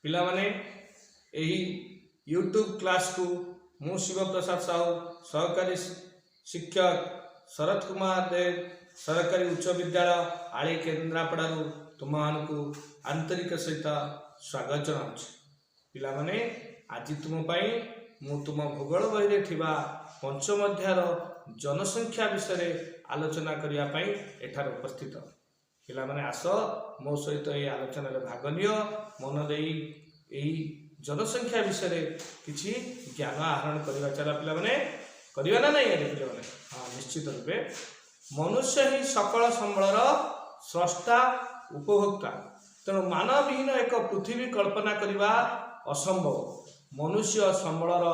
ପିଲାମାନେ, ଏହି ୟୁଟ୍ୟୁବ୍ କ୍ଲାସ୍କୁ ମୁଁ ଶିବପ୍ରସାଦ ସାହୁ, ସହକାରୀ ଶିକ୍ଷକ, ଶରତ କୁମାର ଦେବ ସରକାରୀ ଉଚ୍ଚ ବିଦ୍ୟାଳୟ, ଆଳି, କେନ୍ଦ୍ରାପଡ଼ାରୁ ତୁମମାନଙ୍କୁ ଆନ୍ତରିକ ସହିତ ସ୍ୱାଗତ ଜଣାଉଛି। ପିଲାମାନେ, ଆଜି ତୁମ ପାଇଁ ମୁଁ ତୁମ ଭୂଗୋଳ ବହିରେ ଥିବା ପଞ୍ଚମ ଅଧ୍ୟାୟର ଜନସଂଖ୍ୟା ବିଷୟରେ ଆଲୋଚନା କରିବା ପାଇଁ ଏଠାରେ ଉପସ୍ଥିତ। ପିଲାମାନେ, ଆସ, ମୋ ସହିତ ଏହି ଆଲୋଚନାରେ ଭାଗ ନିଅ। ମନ ଦେଇ ଏହି ଜନସଂଖ୍ୟା ବିଷୟରେ କିଛି ଜ୍ଞାନ ଆହରଣ କରିବା। ଚାଲ ପିଲାମାନେ, କରିବା ନା ନାଇଁ ଆରେ ପିଲାମାନେ? ହଁ, ନିଶ୍ଚିତ ରୂପେ। ମନୁଷ୍ୟ ହିଁ ସକଳ ସମ୍ବଳର ସ୍ରଷ୍ଟା, ଉପଭୋକ୍ତା। ତେଣୁ ମାନବବିହୀନ ଏକ ପୃଥିବୀ କଳ୍ପନା କରିବା ଅସମ୍ଭବ। ମନୁଷ୍ୟ ସମ୍ବଳର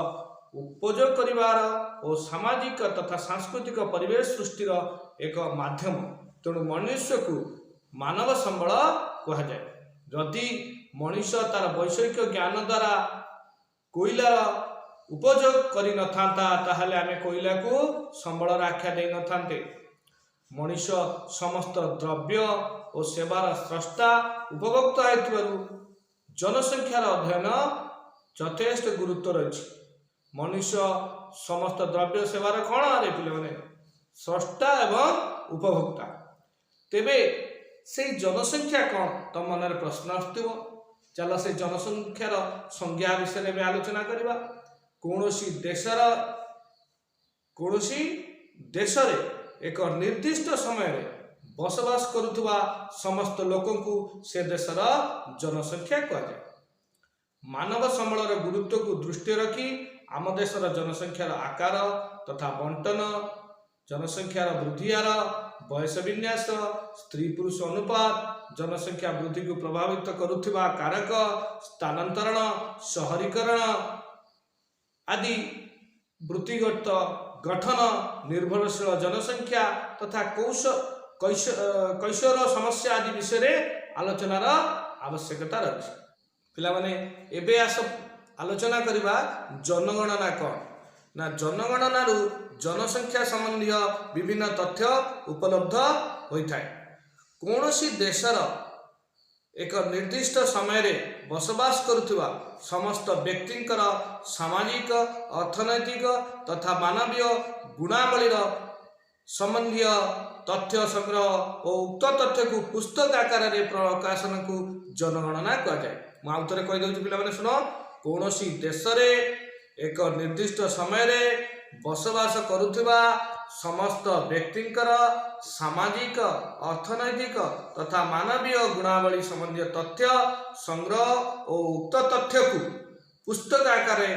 ଉପଯୋଗ କରିବାର ଓ ସାମାଜିକ ତଥା ସାଂସ୍କୃତିକ ପରିବେଶ ସୃଷ୍ଟିର ଏକ ମାଧ୍ୟମ। ତେଣୁ ମନୁଷ୍ୟକୁ ମାନବ ସମ୍ବଳ କୁହାଯାଏ। ଯଦି ମଣିଷ ତାର ବୈଷୟିକ ଜ୍ଞାନ ଦ୍ୱାରା କୋଇଲାର ଉପଯୋଗ କରିନଥାନ୍ତା, ତାହେଲେ ଆମେ କୋଇଲାକୁ ସମ୍ବଳର ଆଖ୍ୟା ଦେଇନଥାନ୍ତେ। ମଣିଷ ସମସ୍ତ ଦ୍ରବ୍ୟ ଓ ସେବାର ସ୍ରଷ୍ଟା, ଉପଭୋକ୍ତା ହେଇଥିବାରୁ ଜନସଂଖ୍ୟାର ଅଧ୍ୟୟନ ଯଥେଷ୍ଟ ଗୁରୁତ୍ୱ ରହିଛି। ମନୁଷ୍ୟ ସମସ୍ତ ଦ୍ରବ୍ୟ ସେବାର କ'ଣ ଆରେ ପିଲାମାନେ? ସ୍ରଷ୍ଟା ଏବଂ ଉପଭୋକ୍ତା। ତେବେ ସେଇ ଜନସଂଖ୍ୟା କ'ଣ, ତମ ମନରେ ପ୍ରଶ୍ନ ଆସୁଥିବ। ଚାଲ, ସେଇ ଜନସଂଖ୍ୟାର ସଂଜ୍ଞା ବିଷୟରେ ଏବେ ଆଲୋଚନା କରିବା। କୌଣସି ଦେଶରେ ଏକ ନିର୍ଦ୍ଦିଷ୍ଟ ସମୟରେ ବସବାସ କରୁଥିବା ସମସ୍ତ ଲୋକଙ୍କୁ ସେ ଦେଶର ଜନସଂଖ୍ୟା କୁହାଯାଏ। ମାନବ ସମ୍ବଳର ଗୁରୁତ୍ୱକୁ ଦୃଷ୍ଟିରେ ରଖି ଆମ ଦେଶର ଜନସଂଖ୍ୟାର ଆକାର ତଥା ବଣ୍ଟନ, ଜନସଂଖ୍ୟାର ବୃଦ୍ଧି ହାର, ବୟସ ବିନ୍ୟାସ, ସ୍ତ୍ରୀ ପୁରୁଷ ଅନୁପାତ, ଜନସଂଖ୍ୟା ବୃଦ୍ଧିକୁ ପ୍ରଭାବିତ କରୁଥିବା କାରକ, ସ୍ଥାନାନ୍ତରଣ, ସହରୀକରଣ ଆଦି, ବୃତ୍ତିଗତ ଗଠନ, ନିର୍ଭରଶୀଳ ଜନସଂଖ୍ୟା ତଥା କୈଶୋର ସମସ୍ୟା ଆଦି ବିଷୟରେ ଆଲୋଚନାର ଆବଶ୍ୟକତା ରହିଛି। ପିଲାମାନେ, ଏବେ ଆସ ଆଲୋଚନା କରିବା ଜନଗଣନା କ'ଣ। ନା, ଜନଗଣନାରୁ ଜନସଂଖ୍ୟା ସମ୍ବନ୍ଧୀୟ ବିଭିନ୍ନ ତଥ୍ୟ ଉପଲବ୍ଧ ହୋଇଥାଏ। କୌଣସି ଦେଶର ଏକ ନିର୍ଦ୍ଦିଷ୍ଟ ସମୟରେ ବସବାସ କରୁଥିବା ସମସ୍ତ ବ୍ୟକ୍ତିଙ୍କର ସାମାଜିକ, ଅର୍ଥନୈତିକ ତଥା ମାନବୀୟ ଗୁଣାବଳୀର ସମ୍ବନ୍ଧୀୟ ତଥ୍ୟ ସଂଗ୍ରହ ଓ ଉକ୍ତ ତଥ୍ୟକୁ ପୁସ୍ତକ ଆକାରରେ ପ୍ରକାଶନକୁ ଜନଗଣନା କୁହାଯାଏ। ମୁଁ ଆଉ ଥରେ କହିଦେଉଛି ପିଲାମାନେ, ଶୁଣ। କୌଣସି ଦେଶରେ ଏକ ନିର୍ଦ୍ଦିଷ୍ଟ ସମୟରେ ବସବାସ କରୁଥିବା ସମସ୍ତ ବ୍ୟକ୍ତିଙ୍କର ସାମାଜିକ, ଅର୍ଥନୈତିକ ତଥା ମାନବୀୟ ଗୁଣାବଳୀ ସମ୍ବନ୍ଧୀୟ ତଥ୍ୟ ସଂଗ୍ରହ ଓ ଉକ୍ତ ତଥ୍ୟକୁ ପୁସ୍ତକ ଆକାରରେ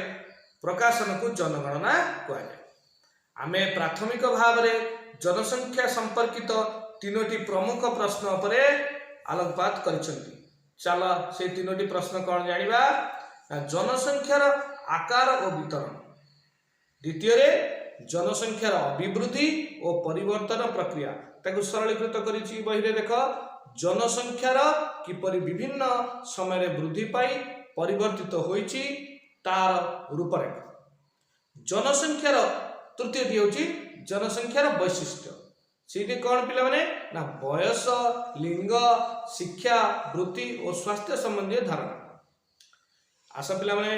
ପ୍ରକାଶନକୁ ଜନଗଣନା କୁହାଯାଏ। ଆମେ ପ୍ରାଥମିକ ଭାବରେ ଜନସଂଖ୍ୟା ସମ୍ପର୍କିତ ତିନୋଟି ପ୍ରମୁଖ ପ୍ରଶ୍ନ ଉପରେ ଆଲୋକପାତ କରିଛନ୍ତି। ଚାଲ, ସେଇ ତିନୋଟି ପ୍ରଶ୍ନ କ'ଣ ଜାଣିବା। ନା, ଜନସଂଖ୍ୟାର ଆକାର ଓ ବିତରଣ। ଦ୍ୱିତୀୟରେ, ଜନସଂଖ୍ୟାର ଅଭିବୃଦ୍ଧି ଓ ପରିବର୍ତ୍ତନ ପ୍ରକ୍ରିୟା। ତାକୁ ସରଳୀକୃତ କରିଛି ବହିରେ ଦେଖ। ଜନସଂଖ୍ୟାର କିପରି ବିଭିନ୍ନ ସମୟରେ ବୃଦ୍ଧି ପାଇ ପରିବର୍ତ୍ତିତ ହୋଇଛି, ତାର ରୂପରେଖ। ଜନସଂଖ୍ୟାର ତୃତୀୟଟି ହେଉଛି ଜନସଂଖ୍ୟାର ବୈଶିଷ୍ଟ୍ୟ। ସେଇଠି କ'ଣ ପିଲାମାନେ? ନା, ବୟସ, ଲିଙ୍ଗ, ଶିକ୍ଷା, ବୃତ୍ତି ଓ ସ୍ୱାସ୍ଥ୍ୟ ସମ୍ବନ୍ଧୀୟ ଧାରଣା। ଆସ ପିଲାମାନେ,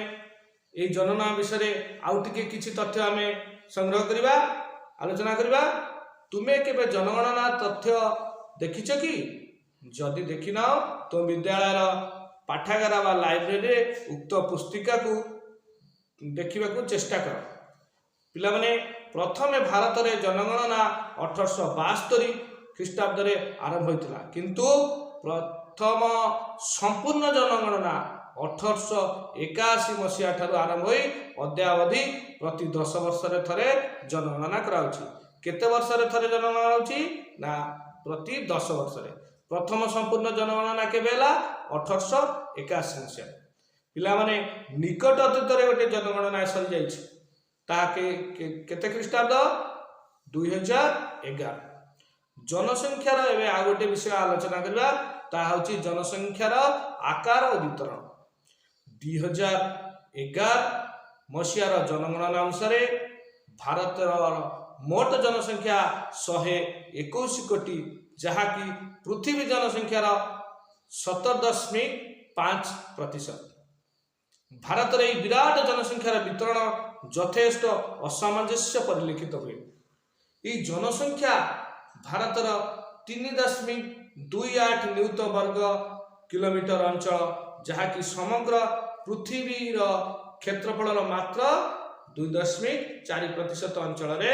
ଏଇ ଜନଗଣନା ବିଷୟରେ ଆଉ ଟିକେ କିଛି ତଥ୍ୟ ଆମେ ସଂଗ୍ରହ କରିବା, ଆଲୋଚନା କରିବା। ତୁମେ କେବେ ଜନଗଣନା ତଥ୍ୟ ଦେଖିଛ କି? ଯଦି ଦେଖିନାହ, ତୁମ ବିଦ୍ୟାଳୟର ପାଠାଗାର ବା ଲାଇବ୍ରେରୀରେ ଉକ୍ତ ପୁସ୍ତିକାକୁ ଦେଖିବାକୁ ଚେଷ୍ଟା କର। ପିଲାମାନେ, ପ୍ରଥମେ ଭାରତରେ ଜନଗଣନା 1872 ଖ୍ରୀଷ୍ଟାବ୍ଦରେ ଆରମ୍ଭ ହୋଇଥିଲା। କିନ୍ତୁ ପ୍ରଥମ ସମ୍ପୂର୍ଣ୍ଣ ଜନଗଣନା 1881 ମସିହା ଠାରୁ ଆରମ୍ଭ ହୋଇ ଅଦ୍ୟାବଧି ପ୍ରତି 10 ବର୍ଷରେ ଥରେ ଜନଗଣନା କରାଯାଉଛି। କେତେ ବର୍ଷରେ ଥରେ ଜନଗଣନା ହେଉଛି? ନା, ପ୍ରତି 10 ବର୍ଷରେ। ପ୍ରଥମ ସମ୍ପୂର୍ଣ୍ଣ ଜନଗଣନା କେବେ ହେଲା? 1881 ମସିହା। ପିଲାମାନେ, ନିକଟ ଅତୀତରେ ଗୋଟେ ଜନଗଣନା ସରିଯାଇଛି। ତାହା କେତେ ଖ୍ରୀଷ୍ଟାବ୍ଦ? 2011। ଜନସଂଖ୍ୟାର ଏବେ ଆଉ ଗୋଟେ ବିଷୟ ଆଲୋଚନା କରିବା। ତାହା ହେଉଛି ଜନସଂଖ୍ୟାର ଆକାର ଓ ବିତରଣ। 2011 ମସିହାର ଜନଗଣନା ଅନୁସାରେ ଭାରତର ମୋଟ ଜନସଂଖ୍ୟା 121 କୋଟି, ଯାହାକି ପୃଥିବୀ ଜନସଂଖ୍ୟାର 17.5%। ଭାରତରେ ଏହି ବିରାଟ ଜନସଂଖ୍ୟାର ବିତରଣ ଯଥେଷ୍ଟ ଅସାମଞ୍ଜସ୍ୟ ପରିଲକ୍ଷିତ ହୁଏ। ଏହି ଜନସଂଖ୍ୟା ଭାରତର 3.28 ନିୟୁତ ବର୍ଗ କିଲୋମିଟର ଅଞ୍ଚଳ, ଯାହାକି ସମଗ୍ର ପୃଥିବୀର କ୍ଷେତ୍ରଫଳର ମାତ୍ର 2.4% ଅଞ୍ଚଳରେ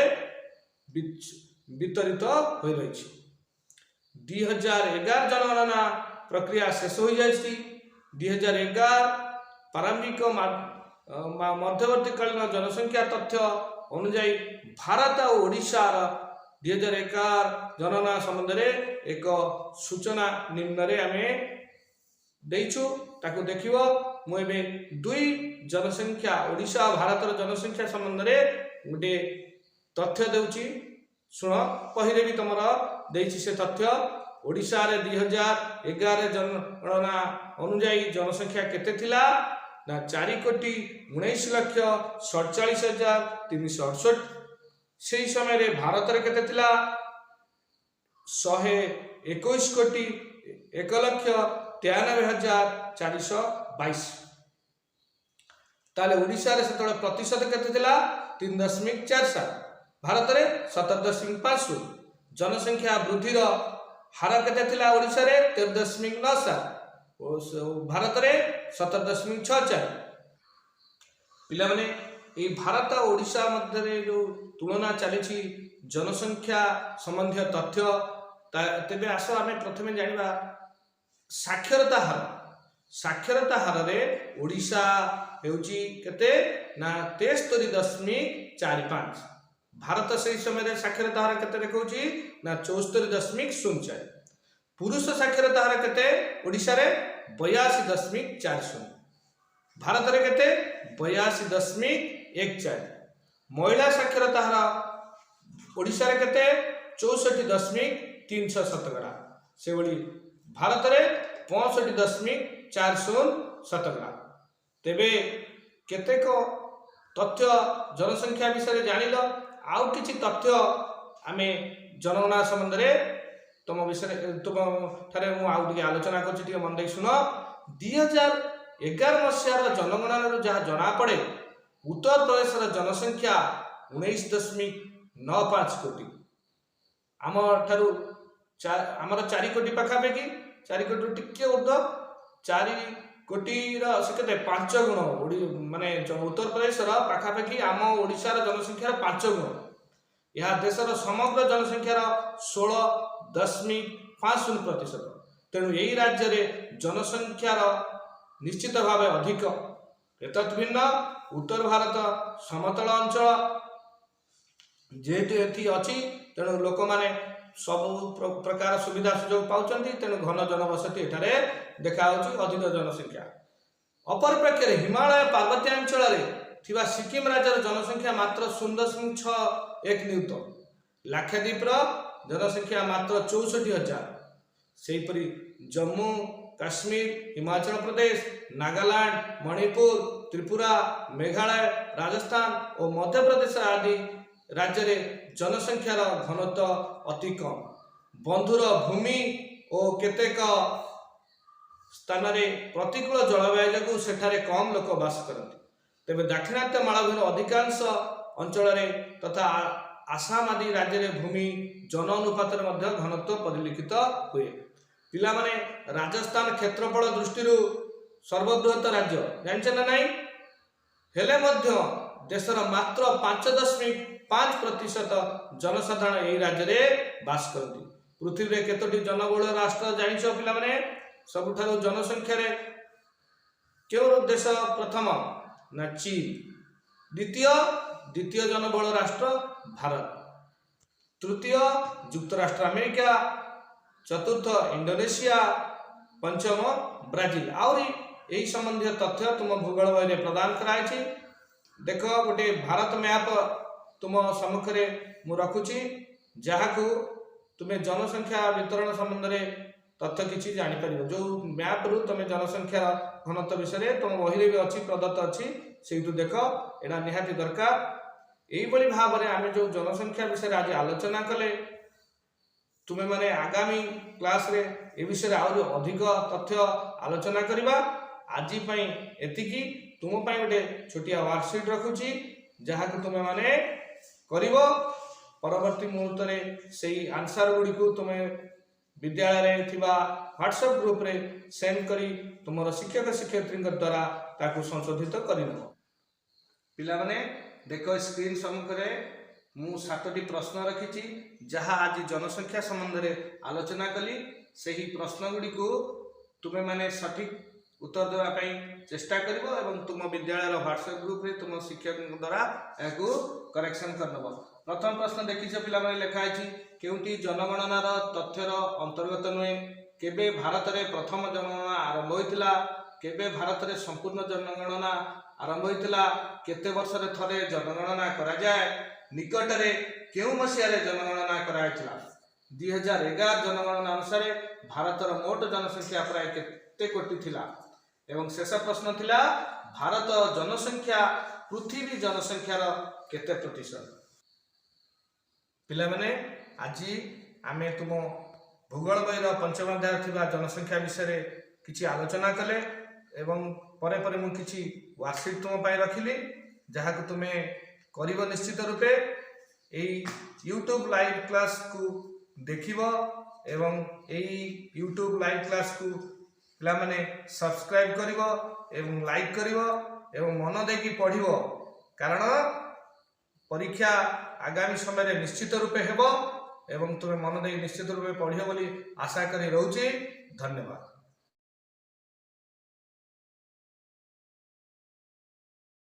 ବିତରିତ ହୋଇ ରହିଛି। 2011 ଜନଗଣନା ପ୍ରକ୍ରିୟା ଶେଷ ହୋଇଯାଇଛି। 2011 ପ୍ରାରମ୍ଭିକ ମଧ୍ୟବର୍ତ୍ତୀକାଳୀନ ଜନସଂଖ୍ୟା ତଥ୍ୟ ଅନୁଯାୟୀ ଭାରତ ଆଉ ଓଡ଼ିଶାର 2011 ଜନଗଣନା ସମ୍ବନ୍ଧରେ ଏକ ସୂଚନା ନିମ୍ନରେ ଆମେ ଦେଇଛୁ, ତାକୁ ଦେଖିବ। ମୁଁ ଏବେ ଦୁଇ ଜନସଂଖ୍ୟା, ଓଡ଼ିଶା ଓ ଭାରତର ଜନସଂଖ୍ୟା ସମ୍ବନ୍ଧରେ ଗୋଟିଏ ତଥ୍ୟ ଦେଉଛି, ଶୁଣ। ବହିରେ ବି ତମର ଦେଇଛି ସେ ତଥ୍ୟ। ଓଡ଼ିଶାରେ 2011 ଜନଗଣନା ଅନୁଯାୟୀ ଜନସଂଖ୍ୟା କେତେ ଥିଲା ନା 4,19,47,368। ସେହି ସମୟରେ ଭାରତରେ କେତେ ଥିଲା? 121,01,93,422। ତାହେଲେ ଓଡ଼ିଶାରେ ସେତେବେଳେ ପ୍ରତିଶତ କେତେ ଥିଲା? 3.47, ଭାରତରେ 17.50। ଜନସଂଖ୍ୟା ବୃଦ୍ଧିର ହାର କେତେ ଥିଲା? ଓଡ଼ିଶାରେ 13.97 ଓ ଭାରତରେ 17.64। ପିଲାମାନେ, ଏଇ ଭାରତ ଓ ଓଡ଼ିଶା ମଧ୍ୟରେ ଯେଉଁ ତୁଳନା ଚାଲିଛି ଜନସଂଖ୍ୟା ସମ୍ବନ୍ଧୀୟ ତଥ୍ୟ, ତେବେ ଆସ ଆମେ ପ୍ରଥମେ ଜାଣିବା ସାକ୍ଷରତା ହାର। ସାକ୍ଷରତା ହାରରେ ଓଡ଼ିଶା ହେଉଛି କେତେ ନା 73.45। ଭାରତ ସେହି ସମୟରେ ସାକ୍ଷରତା ହାର କେତେ ଦେଖାଉଛି ନା 74.04। ପୁରୁଷ ସାକ୍ଷରତା ହାର କେତେ ଓଡ଼ିଶାରେ? 82.40। ଭାରତରେ କେତେ? 82.14। ମହିଳା ସାକ୍ଷରତା ହାର ଓଡ଼ିଶାରେ କେତେ? 64.36 ଶତକଡ଼ା। ସେଭଳି ଭାରତରେ 65.40 ଶତକଡ଼ା। ତେବେ କେତେକ ତଥ୍ୟ ଜନସଂଖ୍ୟା ବିଷୟରେ ଜାଣିଲ। ଆଉ କିଛି ତଥ୍ୟ ଆମେ ଜନଗଣନା ସମ୍ବନ୍ଧରେ ତୁମ ବିଷୟରେ ତୁମ ଠାରେ ମୁଁ ଆଉ ଟିକେ ଆଲୋଚନା କରୁଛି, ଟିକେ ମନ ଦେଇ ଶୁଣ। 2011 ମସିହାର ଜନଗଣନାରୁ ଯାହା ଜଣାପଡ଼େ, ଉତ୍ତରପ୍ରଦେଶର ଜନସଂଖ୍ୟା 19.95 କୋଟି। ଆମ ଠାରୁ ଆମର 4 କୋଟି ପାଖାପାଖି, 4 କୋଟିରୁ ଟିକେ ଉର୍ଦ୍ଧ୍ୱ। 4 କୋଟିର ସେ କେତେ? 5 ଗୁଣ। ମାନେ ଉତ୍ତରପ୍ରଦେଶର ପାଖାପାଖି ଆମ ଓଡ଼ିଶାର ଜନସଂଖ୍ୟାର 5 ଗୁଣ। ଏହା ଦେଶର ସମଗ୍ର ଜନସଂଖ୍ୟାର 16.50%। ତେଣୁ ଏହି ରାଜ୍ୟରେ ଜନସଂଖ୍ୟାର ନିଶ୍ଚିତ ଭାବେ ଅଧିକ। ଏତଦ୍ ଭିନ୍ନ ଉତ୍ତର ଭାରତ ସମତଳ ଅଞ୍ଚଳ ଯେହେତୁ ଏଠି ଅଛି, ତେଣୁ ଲୋକମାନେ ସବୁ ପ୍ରକାର ସୁବିଧା ସୁଯୋଗ ପାଉଛନ୍ତି। ତେଣୁ ଘନ ଜନବସତି ଏଠାରେ ଦେଖାଯାଉଛି, ଅଧିକ ଜନସଂଖ୍ୟା। ଅପରପକ୍ଷରେ ହିମାଳୟ ପାର୍ବତ୍ୟାଞ୍ଚଳରେ ଥିବା ସିକିମ ରାଜ୍ୟର ଜନସଂଖ୍ୟା ମାତ୍ର 0.61 ନିୟୁତ। ଲାକ୍ଷାଦ୍ୱୀପର ଜନସଂଖ୍ୟା ମାତ୍ର 64,000। ସେହିପରି ଜମ୍ମୁ କାଶ୍ମୀର, ହିମାଚଳ ପ୍ରଦେଶ, ନାଗାଲାଣ୍ଡ, ମଣିପୁର, ତ୍ରିପୁରା, ମେଘାଳୟ, ରାଜସ୍ଥାନ ଓ ମଧ୍ୟପ୍ରଦେଶ ଆଦି ରାଜ୍ୟରେ ଜନସଂଖ୍ୟାର ଘନତ୍ୱ ଅତି କମ୍। ବନ୍ଧୁର ଭୂମି ଓ କେତେକ ସ୍ଥାନରେ ପ୍ରତିକୂଳ ଜଳବାୟୁ ଯୋଗୁଁ ସେଠାରେ କମ୍ ଲୋକ ବାସ କରନ୍ତି। ତେବେ ଦାକ୍ଷିଣାତ୍ୟ ମାଳଭୂମିର ଅଧିକାଂଶ ଅଞ୍ଚଳରେ ତଥା ଆସାମ ଆଦି ରାଜ୍ୟରେ ଭୂମି ଜନ ଅନୁପାତରେ ମଧ୍ୟ ଘନତ୍ୱ ପରିଲକ୍ଷିତ ହୁଏ। ପିଲାମାନେ, ରାଜସ୍ଥାନ କ୍ଷେତ୍ରଫଳ ଦୃଷ୍ଟିରୁ ସର୍ବବୃହତ ରାଜ୍ୟ, ଜାଣିଛ ନା ନାହିଁ? ହେଲେ ମଧ୍ୟ ଦେଶର ମାତ୍ର 5.5% ଜନସାଧାରଣ ଏହି ରାଜ୍ୟରେ ବାସ କରନ୍ତି। ପୃଥିବୀରେ କେତୋଟି ଜନବହୁଳ ରାଷ୍ଟ୍ର ଜାଣିଛ ପିଲାମାନେ? ସବୁଠାରୁ ଜନସଂଖ୍ୟାରେ କେଉଁ ଦେଶ ପ୍ରଥମ ନା ଚୀନ। ଦ୍ୱିତୀୟ ଦ୍ୱିତୀୟ ଜନବହୁଳ ରାଷ୍ଟ୍ର ଭାରତ, ତୃତୀୟ ଯୁକ୍ତରାଷ୍ଟ୍ର ଆମେରିକା, ଚତୁର୍ଥ ଇଣ୍ଡୋନେସିଆ, ପଞ୍ଚମ ବ୍ରାଜିଲ। ଆହୁରି ଏହି ସମ୍ବନ୍ଧୀୟ ତଥ୍ୟ ତୁମ ଭୂଗୋଳ ବହିରେ ପ୍ରଦାନ କରାଯାଇଛି। ଦେଖ, ଗୋଟେ ଭାରତ ମ୍ୟାପ ତୁମ ସମ୍ମୁଖରେ ମୁଁ ରଖୁଛି, ଯାହାକୁ ତୁମେ ଜନସଂଖ୍ୟା ବିତରଣ ସମ୍ବନ୍ଧରେ ତଥ୍ୟ କିଛି ଜାଣିପାରିବ। ଯେଉଁ ମ୍ୟାପରୁ ତୁମେ ଜନସଂଖ୍ୟାର ଘନତ୍ୱ ବିଷୟରେ ତୁମ ବହିରେ ବି ଅଛି, ପ୍ରଦତ୍ତ ଅଛି, ସେଇଠୁ ଦେଖ। ଏଇଟା ନିହାତି ଦରକାର। ଏଇଭଳି ଭାବରେ ଆମେ ଯେଉଁ ଜନସଂଖ୍ୟା ବିଷୟରେ ଆଜି ଆଲୋଚନା କଲେ, ତୁମେମାନେ ଆଗାମୀ କ୍ଲାସରେ ଏ ବିଷୟରେ ଆହୁରି ଅଧିକ ତଥ୍ୟ ଆଲୋଚନା କରିବା। ଆଜି ପାଇଁ ଏତିକି। ତୁମ ପାଇଁ ଗୋଟେ ଛୋଟିଆ ୱାର୍କସିଟ୍ ରଖୁଛି, ଯାହାକୁ ତୁମେମାନେ କରିବ। ପରବର୍ତ୍ତୀ ମୁହୂର୍ତ୍ତରେ ସେଇ ଆନ୍ସର ଗୁଡ଼ିକୁ ତୁମେ ବିଦ୍ୟାଳୟରେ ଥିବା ହ୍ୱାଟ୍ସଆପ୍ ଗ୍ରୁପରେ ସେଣ୍ଡ କରି ତୁମର ଶିକ୍ଷକ ଶିକ୍ଷୟିତ୍ରୀଙ୍କ ଦ୍ୱାରା ତାକୁ ସଂଶୋଧିତ କରିନେବ। ପିଲାମାନେ, ଦେଖ, ସ୍କ୍ରିନ୍ ସମ୍ମୁଖରେ ମୁଁ ସାତଟି ପ୍ରଶ୍ନ ରଖିଛି, ଯାହା ଆଜି ଜନସଂଖ୍ୟା ସମ୍ବନ୍ଧରେ ଆଲୋଚନା କଲି। ସେହି ପ୍ରଶ୍ନ ଗୁଡ଼ିକୁ ତୁମେମାନେ ସଠିକ୍ ଉତ୍ତର ଦେବା ପାଇଁ ଚେଷ୍ଟା କରିବ ଏବଂ ତୁମ ବିଦ୍ୟାଳୟର ହ୍ୱାଟ୍ସଆପ୍ ଗ୍ରୁପରେ ତୁମ ଶିକ୍ଷକଙ୍କ ଦ୍ୱାରା ଏହାକୁ କରେକ୍ସନ୍ କରିନେବ। ପ୍ରଥମ ପ୍ରଶ୍ନ ଦେଖିଛ ପିଲାମାନେ, ଲେଖା ହେଇଛି, କେଉଁଟି ଜନଗଣନାର ତଥ୍ୟର ଅନ୍ତର୍ଗତ ନୁହେଁ? କେବେ ଭାରତରେ ପ୍ରଥମ ଜନଗଣନା ଆରମ୍ଭ ହୋଇଥିଲା? କେବେ ଭାରତରେ ସମ୍ପୂର୍ଣ୍ଣ ଜନଗଣନା ଆରମ୍ଭ ହୋଇଥିଲା? କେତେ ବର୍ଷରେ ଥରେ ଜନଗଣନା କରାଯାଏ? ନିକଟରେ କେଉଁ ମସିହାରେ ଜନଗଣନା କରାଯାଇଥିଲା? 2011 ଜନଗଣନା ଅନୁସାରେ ଭାରତର ମୋଟ ଜନସଂଖ୍ୟା ପ୍ରାୟ କେତେ କୋଟି ଥିଲା? ଏବଂ ଶେଷ ପ୍ରଶ୍ନ ଥିଲା, ଭାରତ ଜନସଂଖ୍ୟା ପୃଥିବୀ ଜନସଂଖ୍ୟାର କେତେ ପ୍ରତିଶତ? ପିଲାମାନେ, ଆଜି ଆମେ ତୁମ ଭୂଗୋଳ ବହିର ପଞ୍ଚମ ଅଧ୍ୟାୟ ଥିବା ଜନସଂଖ୍ୟା ବିଷୟରେ କିଛି ଆଲୋଚନା କଲେ ଏବଂ ପରେ ପରେ ମୁଁ କିଛି ୱାର୍କସିଟ୍ ତୁମ ପାଇଁ ରଖିଲି, ଯାହାକୁ ତୁମେ କରିବ ନିଶ୍ଚିତ ରୂପେ। ଏଇ ୟୁଟ୍ୟୁବ୍ ଲାଇଭ୍ କ୍ଲାସ୍କୁ ଦେଖିବ ଏବଂ ଏଇ ୟୁଟ୍ୟୁବ୍ ଲାଇଭ୍ କ୍ଲାସ୍କୁ ପିଲାମାନେ ସବସ୍କ୍ରାଇବ୍ କରିବ ଏବଂ ଲାଇକ୍ କରିବ ଏବଂ ମନ ଦେଇକି ପଢ଼ିବ, କାରଣ ପରୀକ୍ଷା ଆଗାମୀ ସମୟରେ ନିଶ୍ଚିତ ରୂପେ ହେବ ଏବଂ ତୁମେ ମନ ଦେଇ ନିଶ୍ଚିତ ରୂପେ ପଢ଼ିବ ବୋଲି ଆଶା କରି ରହୁଛି। ଧନ୍ୟବାଦ।